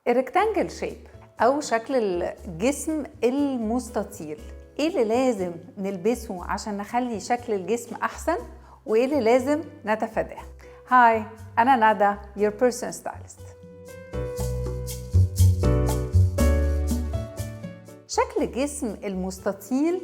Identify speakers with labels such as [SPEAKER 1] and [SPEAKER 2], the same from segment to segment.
[SPEAKER 1] ال rectangle shape او شكل الجسم المستطيل، ايه اللي لازم نلبسه عشان نخلي شكل الجسم احسن وايه اللي لازم نتفاداه؟ Hi، انا ندى، your personal stylist. شكل الجسم المستطيل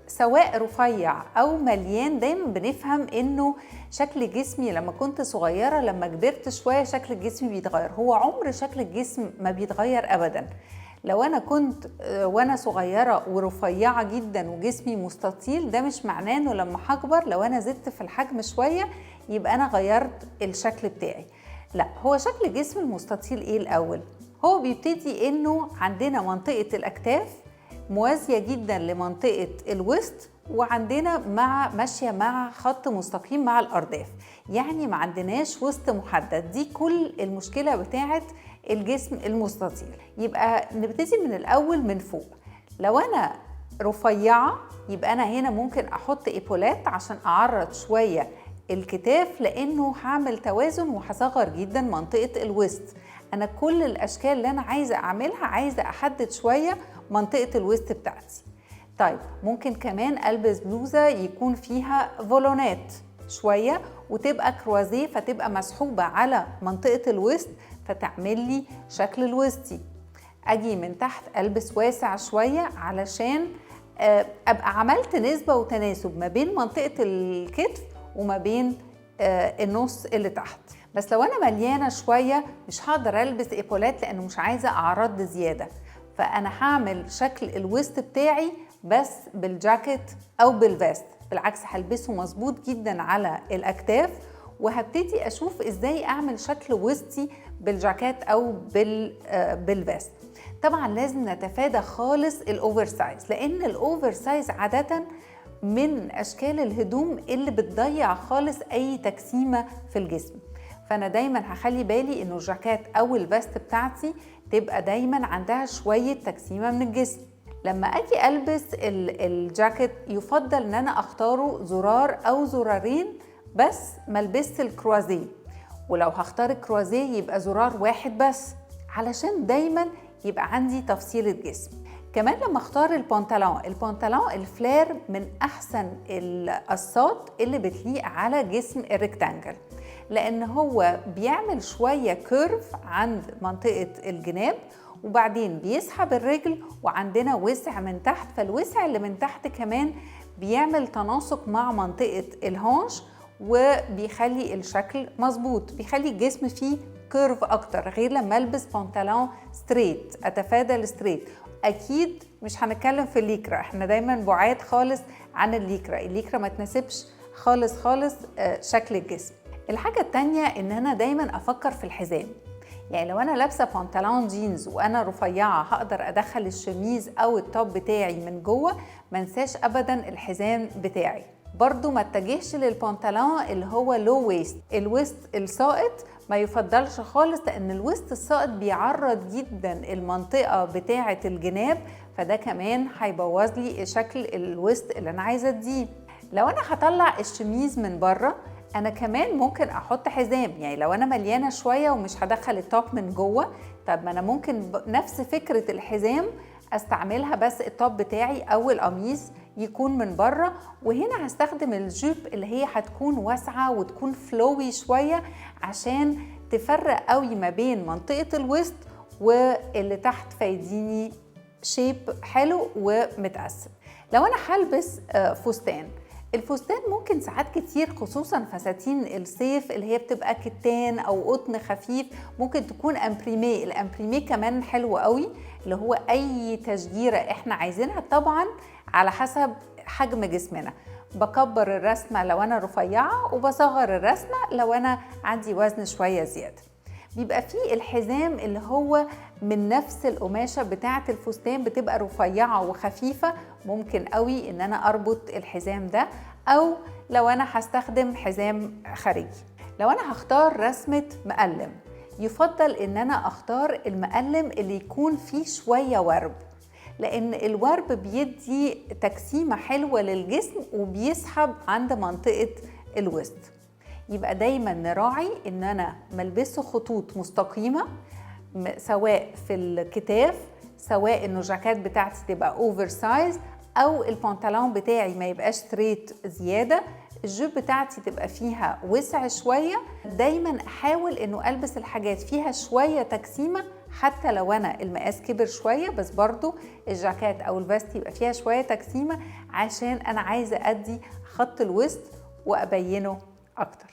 [SPEAKER 1] سواء رفيع او مليان، دايما بنفهم انه شكل جسمي لما كنت صغيرة لما كبرت شوية شكل جسمي بيتغير. هو عمر شكل الجسم ما بيتغير ابدا. لو انا كنت وانا صغيرة ورفيعه جدا وجسمي مستطيل، ده مش معناه انه لما هكبر لو انا زدت في الحجم شوية يبقى انا غيرت الشكل بتاعي. لا، هو شكل الجسم المستطيل ايه الاول؟ هو بيبتدي انه عندنا منطقة الاكتاف موازية جدا لمنطقة الوسط، وعندنا ماشية مع خط مستقيم مع الأرداف، يعني ما عندناش وسط محدد. دي كل المشكلة بتاعت الجسم المستطيل. يبقى نبتدي من الأول من فوق. لو أنا رفيعة يبقى أنا هنا ممكن أحط إيبولات عشان أعرض شوية الكتاف، لأنه هعمل توازن وهصغر جدا منطقة الوسط. أنا كل الأشكال اللي أنا عايزة أعملها عايزة أحدد شوية منطقة الوسط بتاعتي. طيب ممكن كمان ألبس بلوزة يكون فيها فولونات شوية وتبقى كروازيه، فتبقى مسحوبة على منطقة الوسط فتعمل لي شكل الوسطي. أجي من تحت ألبس واسع شوية علشان أبقى عملت نسبة وتناسب ما بين منطقة الكتف وما بين النص اللي تحت. بس لو أنا مليانة شوية مش هقدر ألبس إيبولات لأنه مش عايزة أعراض زيادة، فأنا هعمل شكل الوسط بتاعي بس بالجاكيت أو بال vest. بالعكس هلبسه مظبوط جدا على الأكتاف، وهبتدي أشوف إزاي أعمل شكل وسطي بالجاكيت أو بال vest. طبعا لازم نتفادى خالص ال oversize، لأن ال oversize عادة من أشكال الهدوم اللي بتضيع خالص أي تجسيمة في الجسم. فأنا دايما هخلي بالي إنه الجاكيت أو ال vest بتاعتي تبقى دايما عندها شوية تجسيمة من الجسم. لما أجي ألبس الجاكيت يفضل إن أنا أختاره زرار أو زرارين بس، ما ألبسش الكروازيه، ولو هختار الكروازيه يبقى زرار واحد بس علشان دايما يبقى عندي تفصيلة جسم. كمان لما اختار البنطلون، البنطلون ال flare من احسن القصات اللي بتليق على جسم ال rectangle، لان هو بيعمل شوية curve عند منطقة الجناب وبعدين بيسحب الرجل، وعندنا وسع من تحت، فالوسع اللي من تحت كمان بيعمل تناسق مع منطقة ال hanche وبيخلي الشكل مظبوط، بيخلي الجسم فيه curve اكتر، غير لما البس بنطلون straight. اتفادى ال straight. اكيد مش هنتكلم في الليكرا، احنا دايما بعاد خالص عن الليكرا، الليكرا ما تناسبش خالص خالص شكل الجسم. الحاجة التانية ان انا دايما افكر في الحزام، يعني لو انا لابسة بنطلون جينز وانا رفيعة هقدر ادخل الشميز او ال top بتاعي من جوه، ما انساش ابدا الحزام بتاعي. برضو ما اتجهش للبنطلون اللي هو low waist، الويست الساقط ما يفضلش خالص، لان الويست الساقط بيعرض جدا المنطقة بتاعة الجناب، فده كمان هيبوظ لي شكل الويست اللي انا عايزة اديه. لو انا هطلع الشميز من بره انا كمان ممكن احط حزام، يعني لو انا مليانة شوية ومش هدخل ال top من جوه، طب ما انا ممكن نفس فكرة الحزام استعملها بس ال top بتاعي او القميص يكون من بره، وهنا هستخدم الجيب اللي هي هتكون واسعة وتكون flowy شوية عشان تفرق قوي ما بين منطقة الوسط واللي تحت، فيديني shape حلو ومتقسم. لو انا هلبس فستان، الفستان ممكن ساعات كتير خصوصا فساتين الصيف اللي هي بتبقى كتان او قطن خفيف، ممكن تكون imprimé. ال imprimé كمان حلو قوي، اللي هو اي تشجيره احنا عايزينها طبعا على حسب حجم جسمنا. بكبر الرسمة لو انا رفيعة وبصغر الرسمة لو انا عندي وزن شوية زيادة. بيبقى فيه الحزام اللي هو من نفس القماشة بتاعة الفستان، بتبقى رفيعة وخفيفة، ممكن قوي ان انا اربط الحزام ده، او لو انا هستخدم حزام خارجي. لو انا هختار رسمة مقلم، يفضل ان انا اختار المقلم اللي يكون فيه شوية ورب، لان الورب بيدي تجسيمة حلوة للجسم وبيسحب عند منطقة الوسط. يبقى دايما نراعي ان انا ملبسه خطوط مستقيمة، سواء في الكتاف، سواء انه الجاكيت بتاعتي تبقى oversize، او البنطلون بتاعي ما يبقاش straight زياده، الجوب بتاعتي تبقى فيها وسع شويه. دايما احاول انه البس الحاجات فيها شوية تجسيمه، حتى لو انا المقاس كبر شويه، بس برضو الجاكيت او ال vest يبقى فيها شوية تجسيمه، عشان انا عايزه ادي خط الوسط وابينه اكتر.